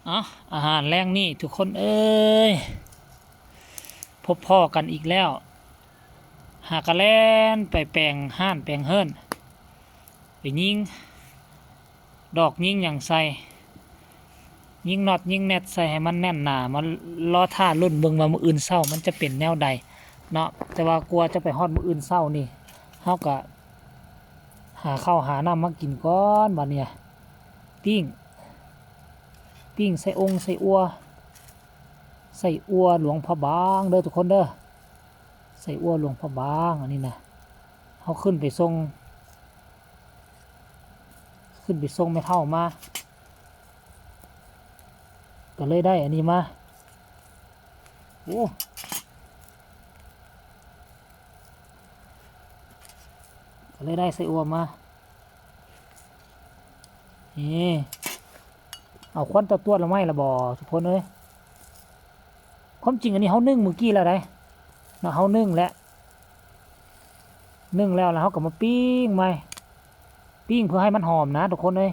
ເອົາ ອາຫານແລງນີ້ທຸກຄົນເອີຍ ພົບພໍ້ກັນອີກແລ້ວ ຫາກະແລ່ນໄປແປງຮ້ານແປງເຮືອນ ໄປຍິງດອກຍິງຫຍັງໃສ່ ຍິງນັອດຍິງແນັດໃສ່ໃຫ້ມັນແໜ້ນໜາ ມາລໍຖ້າລຸ້ນເບິ່ງວ່າມື້ອື່ນເຊົ້າມັນຈະເປັນແນວໃດເນາະ. ແຕ່ວ່າກວ່າຈະໄປຮອດມື້ອື່ນເຊົ້ານີ້ ເຮົາກະຫາເຂົ້າຫານ້ຳມາກິນກ່ອນ ບາດນີ້ ປີ້ງ ປີ້ງໄສ້ອົງໄສ້ອົ່ວ ໄສ້ອົ່ວຫຼວງພະບາງເດີທຸກຄົນເດີ ໄສ້ອົ່ວຫຼວງພະບາງ ອັນນີ້ນະ ເຮົາຂຶ້ນໄປສົ່ງ ຂຶ້ນໄປສົ່ງແມ່ເຖົ້າມາ ກໍເລີຍໄດ້ອັນນີ້ມາ ໂອ້ ກໍເລີຍໄດ້ໄສ້ອົ່ວມາ ນີ້ ເອົາຄວັນຕວດໆລະໄມ້ລະບໍ່ທຸກຄົນເອີຍ. ຄວາມຈິງອັນນີ້ເຮົາໜຶ້ງມື້ກີ້ແລ້ວໃດ໋ເນາະ ເຮົາໜຶ້ງແລ້ວ ໜຶ້ງແລ້ວ ແລ້ວເຮົາກໍມາປີ້ງໃໝ່ ປີ້ງເພື່ອໃຫ້ມັນຫອມນະທຸກຄົນເອີຍ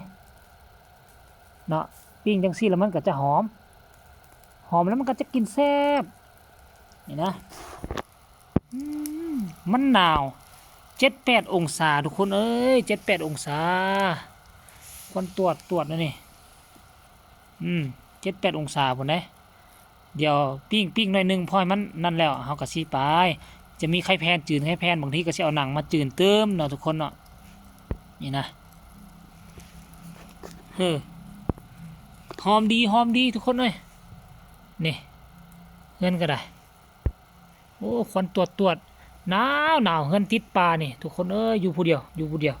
ເນາະ. ປີ້ງຈັ່ງຊີ້ແລ້ວມັນກໍຈະຫອມ ຫອມແລ້ວມັນກໍຈະກິນແຊບ ນີ້ນະ. ອືມ ມັນໜາວ ເຈັດແປດອົງສາທຸກຄົນເອີຍ ເຈັດແປດອົງສາ ຄວັນຕວດຕວດແນວນີ້ ອືມ ເຈັດແປດອົງສາພຸ້ນເດ້. ດຽວປີ້ງ ປີ້ງໜ້ອຍໜຶ່ງ ພໍໃຫ້ມັນນັ້ນແລ້ວ ເຮົາກໍຊິໄປ ຈະມີໄຂ່ແຜ່ນ ຈືນໄຂ່ແຜ່ນ ບາງທີກໍຊິເອົາໜັງມາຈືນຕື່ມເນາະທຸກຄົນເນາະ ນີ້ນະ. ເອີ ຫອມດີ ຫອມດີທຸກຄົນເອີຍ ນີ້ ເຮືອນກໍໄດ້ ໂອ້ ຄວັນຕວດໆ ໜາວໆ ເຮືອນຕິດປ່ານີ້ທຸກຄົນເອີຍ ຢູ່ຜູ້ດຽວ ຢູ່ຜູ້ດຽວ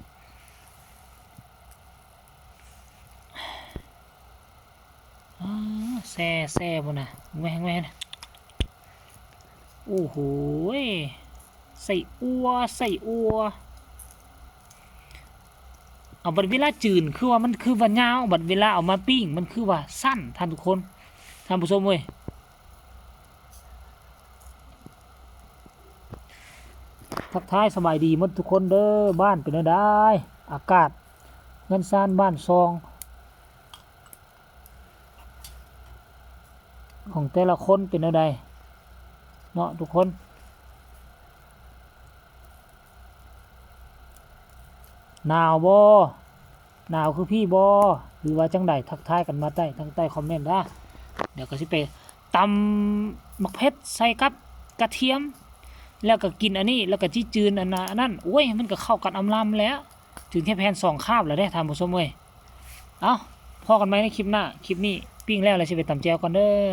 ອາ ແຊໆ ພຸ້ນນະ ແຫວະໆ ໂອ້ໂຫຍ ໄສ້ອົ່ວ ໄສ້ອົ່ວ ເອົາ ບັດເວລາຈືນຄືວ່າມັນຄືວ່າຍາວ ບັດເວລາເອົາມາປີ້ງມັນຄືວ່າສັ້ນ ທ່ານທຸກຄົນ ທ່ານຜູ້ຊົມເອີຍ. ທັກທາຍສະບາຍດີໝົດທຸກຄົນເດີ ບ້ານເປັນແນວໃດ ອາກາດເຮືອນຊານບ້ານຊ່ອງຂອງແຕ່ລະຄົນເປັນແນວໃດເນາະທຸກຄົນ ໜາວບໍ່? ໜາວຄືພີ່ບໍ່ ຫຼືວ່າຈັ່ງໃດ ທັກທາຍກັນມາໃຕ້ ທາງໃຕ້ຄອມເມັນເດີ. ດຽວກໍຊິໄປຕຳໝາກເຜັດໃສ່ກັບກະທຽມ ແລ້ວກໍກິນອັນນີ້ ແລ້ວກໍຈິຈືນອັນນັ້ນ ໂອ້ຍ ມັນກໍເຂົ້າກັນອຳລຳແຫຼະ ຈືນແຄ່ແຜ່ນສອງຄາບແລ້ວເດ້ທ່ານຜູ້ຊົມເອີຍ. ເອົ້າ ພໍ້ກັນໃໝ່ໃນຄລິບໜ້າ ຄລິບນີ້ປີ້ງແລ້ວ ແລ້ວຊິໄປຕຳແຈ່ວກ່ອນເດີ.